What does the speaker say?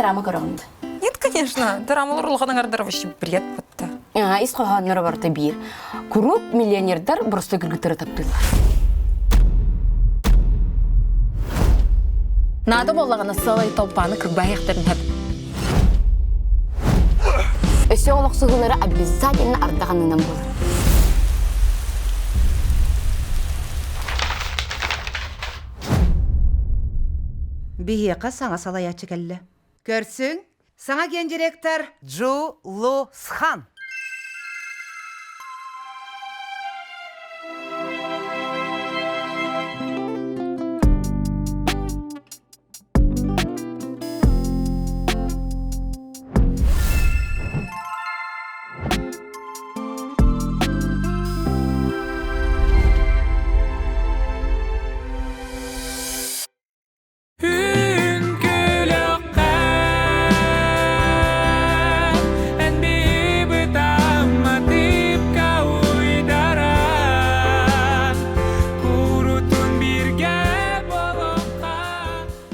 дорама көрөҕүн да? Нет, конечно. Дорамалар улахан аҥардар вообще бред батта. Ис хоһоонноро барыта биир. Куруук миллионердар боростуой кыргыттары таптыыллар. Наада буоллаҕына сыалай толпааны кырбаайахтарын сөп. Өссө олохсуһуулара обязательно ардах аннынан буолар. Биһиэхэ саҥа салайааччы кэллэ. Көрсүҥ, саҥа гендиректор Джу Лу Схан.